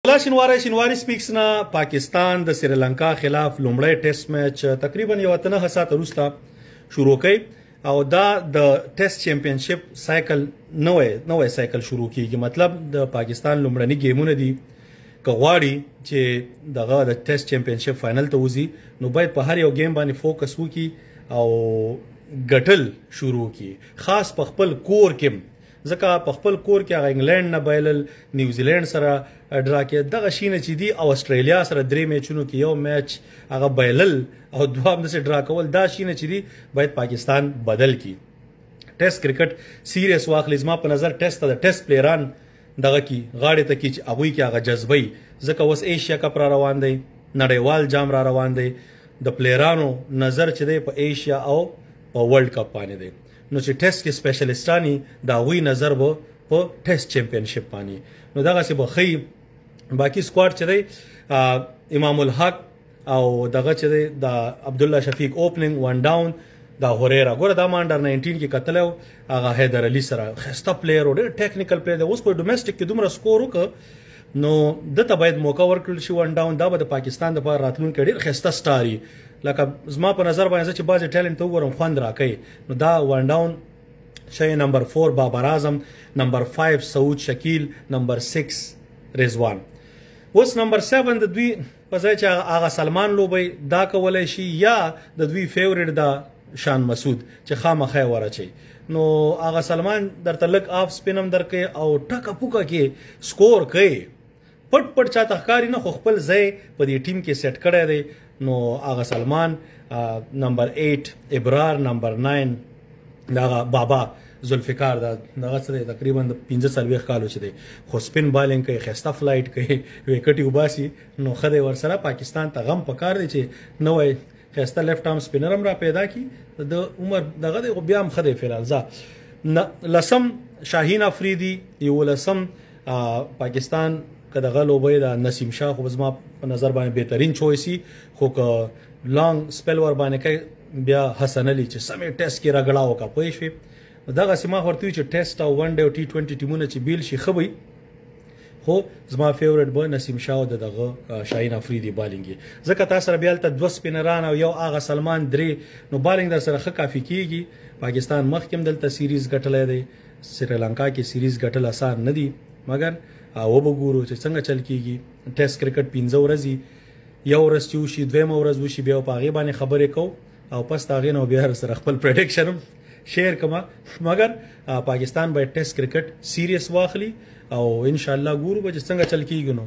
الله شینواری، شینواری سپیکس نه. پاکستان د سریلانکا خلاف لومړی ټیسټ میچ تقریبا یو 8-9 ساعت وروسته شروع کړي او دا د ټیسټ چیمپیونشپ سایکل نوې نوې سایکل شروع کیږي. مطلب د پاکستان لومړني گیمونه دي. که غواړي چې دغه د ټیسټ چیمپیونشپ فائنل ته وځي، نو باید په هر یو گیم باندې فوکس وکړي او ګټل شروع کړي، خاص په خپل کور کې، ځکه په خپل کور کې هغه انګلند نه بایلل، نیوزیلند سره ډرا کې، دغه شینه چې دی، او استرالیا سره درې میچونو کې یو میچ هغه بایلل او دوه هم داسې ډرا کول، دا شینه چې دی باید پاکستان بدل کړي، ټیسټ کرکټ سیریس واخلي. زما په نظر ټیسټ ته د ټیسټ پلیران دغه کی غاړې ته کی چې هغوی کې هغه جذبه، ځکه اوس ایشیا کپ را روان دی، نړیوال جام را روان دی. د پلیرانو نظر چې دی په ایشیا او په ورلډ کپ باندې دی، نو چې ټیسټ کې سپیشلیستانی د هغوی نظر به په ټیسټ چیمپیونشپ باندې، نو دغه څه به ښیي. باقي سکواډ چې دی، امام الحق او دغه چې دی د عبد الله شفیق اوپننګ، ون ډاون دا هوریرا. ګوره، دا ما انډر 19 کې کتل، هغه حیدر علي سره خسته پلیئر او ډېر ټیکنیکل پلیئر دی. اوس په ډومېسټک کې دومره سکور وکړ، نو دته باید موقع ورکړل شي. ون ډاون دا به د پاکستان لپاره راتلونکي ډېر خسته سټاري. لکه زما په نظر باندې چې بعضې ټیلنټ ته وګورم، خوند راکوي. نو دا ون ډاون شی، نمبر 4 بابر اعظم، نمبر 5 سعود شکیل، نمبر 6 رضوان. اوس نمبر 7 د دوی په ځای چې هغه سلمان لوبي دا کولای شي، یا د دوی فیورټ دا شان مسعود چې خامخا ورچي. نو هغه سلمان درته لک آف سپینم درکې او ټکه پوکه کې سکور کوي، پټ پټ چاته ښکاری نه، خو خپل ځای په دې ټیم کې سیټ کړی دی. نو هغه سلمان، نمبر 8 ابرار، نمبر 9 دغه بابا ذوالفقار. دا دغه څه دی، تقریبا د 45 کالو چې دی، خو سپین بالینګ کوي، خسته فلایټ کوي، وکټ وباسي، نو خدای ورسره. پاکستان ته غم پکار دی چې نوې خسته لیفټ آرم سپینر هم را پیدا کی. د عمر دغه دی، خو بیا هم خدای فلحال ځه. لسم شاهین افریدي، یو لسم پاکستان که دغه لوبې د نسیم شاه، خو زما په نظر باندې بهترین چويسي، خو که لانګ سپیل ور باندې کوي، بیا حسن علي چې سمې ټیسټ کې رګړا وکړه، پوه شوې؟ دغه سیمه ورته چې ټیسټ او ون ډے او ټي 20 ټیمونه چې بیل شي خبي، خو زما فیورټ به نسیم شاه او دغه شاهین افریدي بالینګ، ځکه تاسو سره بیا ته دوه سپینران او یو هغه سلمان، درې، نو بالینګ در سره ښه کافي کیږي. پاکستان مخکې دلته سیریز ګټلی دی. سریلانکا کې سیریز ګټل اسان نه دی، مګر و به ګورو چې څنګه چل کیږي. ټیسټ کرکټ 5 ورځې، یو ورځ چې وشي، دویمه ورځ وشي، بیا په هغې باندې خبرې کوو او پس د هغې نه بیا سره خپل پریډکشن هم شیر کما. مګر پاکستان باید ټیسټ کرکټ سیریس واخلي او ان شاء الله ګورو به چې څنګه چل کیږي. نو